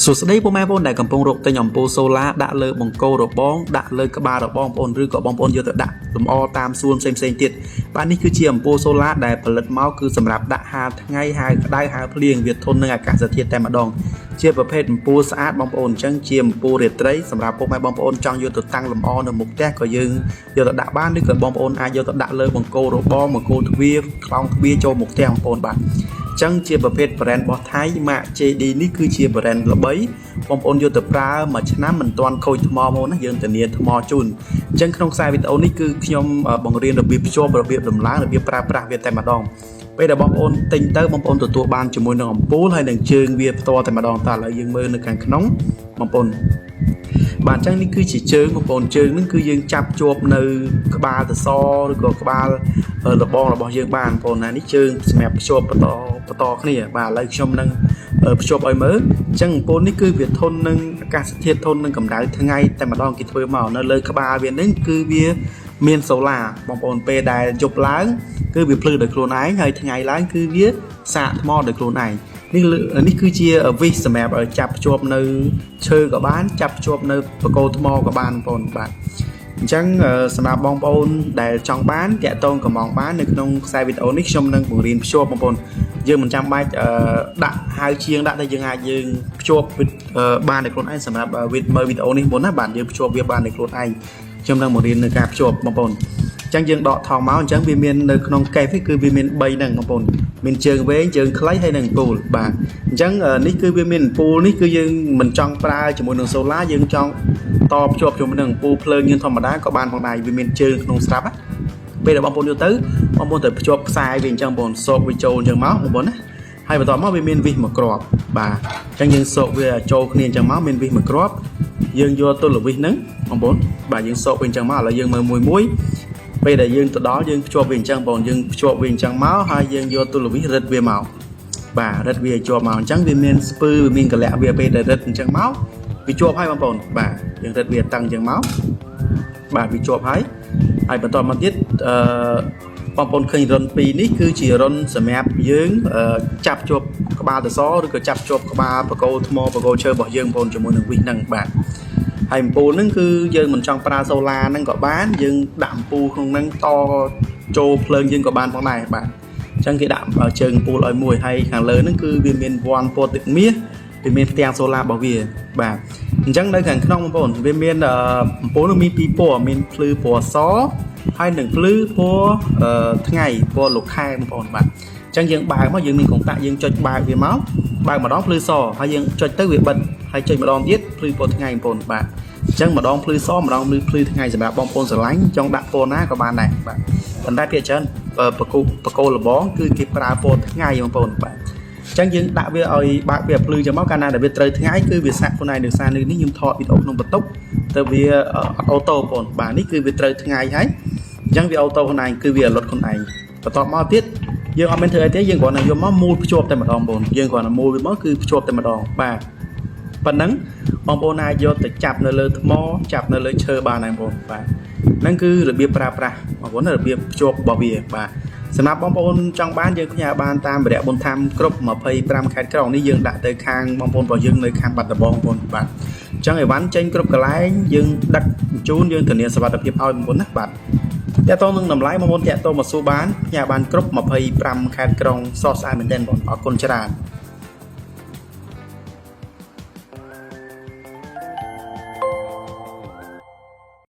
សួស្តីពុកម៉ែបងប្អូនដែលកំពុងរកទិញអំពូលសូឡាដាក់លើបង្គោលរបងដាក់លើក្បាលរបងបងប្អូនឬក៏បងប្អូនយកទៅដាក់លម្អតាមសួនផ្សេងៗទៀតបាទនេះគឺជាអំពូលសូឡាដែលផលិតមកគឺសម្រាប់ដាក់ហាលថ្ងៃហាលក្តៅហាលភ្លៀងវាធន់នឹងអាកាសធាតុតែម្ដងជាប្រភេទអំពូលស្អាតបងប្អូនអញ្ចឹងជាអំពូលរាត្រីសម្រាប់ពុកម៉ែបងប្អូនចង់យកទៅតាំងលម្អនៅមុខផ្ទះក៏យើងយកទៅដាក់បានឬក៏បងប្អូនអាចយកទៅដាក់លើបង្គោលរបងបង្គោលទ្វារខ្លោងទ្វារចូលមុខផ្ទះបងប្អូនបាទ ចឹងជាប្រភេទ brand របស់ថៃម៉ាក JD នេះគឺជា brand ល្បីបងប្អូនយកទៅប្រើមួយឆ្នាំមិនទាន់ខូចថ្មមកណាយើងធានាថ្មជូនអញ្ចឹងក្នុងខ្សែវីដេអូនេះគឺខ្ញុំបង្រៀនរបៀបភ្ជាប់របៀបដំឡើងរបៀបប្រើប្រាស់វាតែម្ដងពេលដែលបងប្អូនទិញទៅបងប្អូនទទួលបានជាមួយនឹងអំពូលហើយនឹងជើងវាផ្ទាល់តែម្ដងតើឥឡូវយើងមើលនៅខាងក្នុងបងប្អូនបាទអញ្ចឹងនេះគឺជាជើងបងប្អូនជើងហ្នឹងគឺយើងចាប់ជាប់នៅក្បាលសសរឬក៏ក្បាលរបងរបស់យើងបានបងប្អូនណានេះជើងសម្រាប់ភ្ជាប់បន្តបន្តគ្នាបាទឥឡូវខ្ញុំនឹងភ្ជាប់ឲ្យមើលអញ្ចឹងអំពូលនេះគឺវាធន់នឹងអាកាសធាតុធន់នឹងកម្ដៅថ្ងៃតែម្ដងគេធ្វើមកនៅលើក្បាលវានឹងគឺវាមានសូឡាបងប្អូនពេលដែលយប់ឡើងគឺវាភ្លឺដោយខ្លួនឯងហើយថ្ងៃឡើងគឺវាសាកថ្មដោយខ្លួនឯងនេះនេះគឺជាវិសសម្រាប់ឲ្យចាប់ភ្ជាប់នៅឈើក៏បានចាប់ភ្ជាប់នៅបង្គោលថ្មក៏បានបងប្អូនបាទអញ្ចឹងសម្រាប់បងប្អូនដែលចង់បានតាក់ទងកំងបាននៅក្នុងខ្សែវីដេអូនេះខ្ញុំនឹងបង្រៀនភ្ជាប់បងប្អូនយើងមិនចាំបាច់ដាក់ហៅជាងដាក់តែយើងអាចយើងភ្ជាប់បានដោយខ្លួនឯងសម្រាប់មើលវីដេអូនេះមុនណាបាទយើងភ្ជាប់វាបានដោយខ្លួនឯងខ្ញុំនឹងបង្រៀននៅការភ្ជាប់បងប្អូនអញ្ចឹងយើងដកថងមកអញ្ចឹងវាមាននៅក្នុងកេសគឺវាមាន3ហ្នឹងបងប្អូនមានជើងវែងជើងខ្លីហើយនិងអំពូលបាទអញ្ចឹងនេះគឺវាមានអំពូលនេះគឺយើងមិនចង់ប្រើជាមួយនឹងសូឡាយើងចង់តភ្ជាប់ជាមួយនឹងអំពូលភ្លើងយើងធម្មតាក៏បានផងដែរវាមានជើងក្នុងស្រាប់ណាពេលដែលបងប្អូនយកទៅបងប្អូនត្រូវភ្ជាប់ខ្សែវាអញ្ចឹងបងប្អូនសោកវាចូលអញ្ចឹងមកបងប្អូនណាហើយបន្ទាប់មកវាមានវិសមួយគ្រាប់បាទអញ្ចឹងយើងសោកវាចូលគ្នាអញ្ចឹងមកមានវិសមួយគ្រាប់យើងយកទល់វិសហ្នឹងបងប្អូនបាទយើងសោកវាអញ្ចឹងមកឥឡូវយើងមើលមួយមួយពេលដែលយើងទៅដល់យើងភ្ជាប់វាអញ្ចឹងបងយើងភ្ជាប់វាអញ្ចឹងមកហើយយើងយកទល់វិសរឹតវាមកបាទរឹតវាឲ្យជាប់មកអញ្ចឹងវាមានស្ពឺវាមានកលៈវាពេលដែលរឹតអញ្ចឹងមកវាជាប់ហើយបងប្អូនបាទយើងរឹតវាតឹងអញ្ចឹងមកបាទវាជាប់ហើយហើយបន្តមកទៀតអឺបងប្អូនឃើញរន្ធពីរនេះគឺជារន្ធសម្រាប់យើងចាប់ជាប់ក្បាលសសរឬក៏ចាប់ជាប់ក្បាលបកគោថ្មបកគោឈើរបស់យើងបងប្អូនជាមួយនឹងវិសហ្នឹងបាទហើយអំពូលហ្នឹងគឺយើងមិនចង់ប្រើសូឡាហ្នឹងក៏បានយើងដាក់អំពូលក្នុងហ្នឹងតចូលភ្លើងយើងក៏បានផងដែរបាទអញ្ចឹងគេដាក់ជើងអំពូលឲ្យមួយហើយខាងលើហ្នឹងគឺវាមានវ៉ាន់ពណ៌ទឹកមាសវាមានផ្ទាំងសូឡារបស់វាបាទអញ្ចឹងនៅខាងក្នុងបងប្អូនវាមានអំពូលនោះមានពីរពណ៌មានភ្លឺពណ៌សហើយនិងភ្លឺពណ៌ថ្ងៃពណ៌លោកខែបងប្អូនបាទអញ្ចឹងយើងបើកមកយើងមានកុងតាក់យើងចុចបើកវាមកបើកម្ដងភ្លឺសហើយយើងចុចទៅវាបិទហើយចុចម្ដងទៀតភ្លឺពណ៌ថ្ងៃបងប្អូនបាទអញ្ចឹងម្ដងភ្លឺសម្ដងភ្លឺថ្ងៃសម្រាប់បងប្អូនស្រឡាញ់ចង់ដាក់ពណ៌ណាក៏បានដែរបាទប៉ុន្តែភាគច្រើនបកគោបកគោលបងគឺគេប្រើពណ៌ថ្ងៃបងប្អូនបាទអញ្ចឹងយើងដាក់វាឲ្យបើកវាភ្លឺចឹងមកកាលណាដែលវាត្រូវថ្ងៃគឺវាសាក់ខ្លួនឯងដោយសារនេះខ្ញុំថតវីដេអូក្នុងបន្ទប់ទៅវាអត់ auto បងប្អូនបាទនេះគឺវាត្រូវថ្ងៃហើយអញ្ចឹងវា auto ខ្លួនឯងគឺវាលត់ខ្លួនឯងបន្ទាប់មកទៀតយើងអត់មានធ្វើអីទេយើងគ្រាន់តែយកមកមូលភ្ជាប់តែម្ដងបងប្អូនយើងគ្រាន់តែមូលវាមកគឺភ្ជាប់តែម្ដងបាទប៉ុណ្ណឹងបងប្អូនអាចយកទៅចាប់នៅលើថ្មចាប់នៅលើឈើបានហើយបងប្អូនបាទហ្នឹងគឺរបៀបប្រើប្រាស់បងប្អូនរបៀបភ្ជាប់របស់វាបាទសម្រាប់បងប្អូនចង់បានយើងផ្ញើបានតាមរយៈបុណ្យធម្មគ្រប់25ខេត្តក្រុងនេះយើងដាក់ទៅខាងបងប្អូនរបស់យើងនៅខាងបាត់ដំបងបងប្អូនបាទអញ្ចឹងអីវ៉ាន់ចេញគ្រប់កន្លែងយើងដឹកជូនយើងធានាសុវត្ថិភាពឲ្យបងប្អូនណាបាទតាក់ទងនឹងតម្លៃបងប្អូនតាក់ទងមកសួរបានផ្ញើបានគ្រប់25ខេត្តក្រុងសោះស្អាតមែនទែនបងអរគុណច្រើន។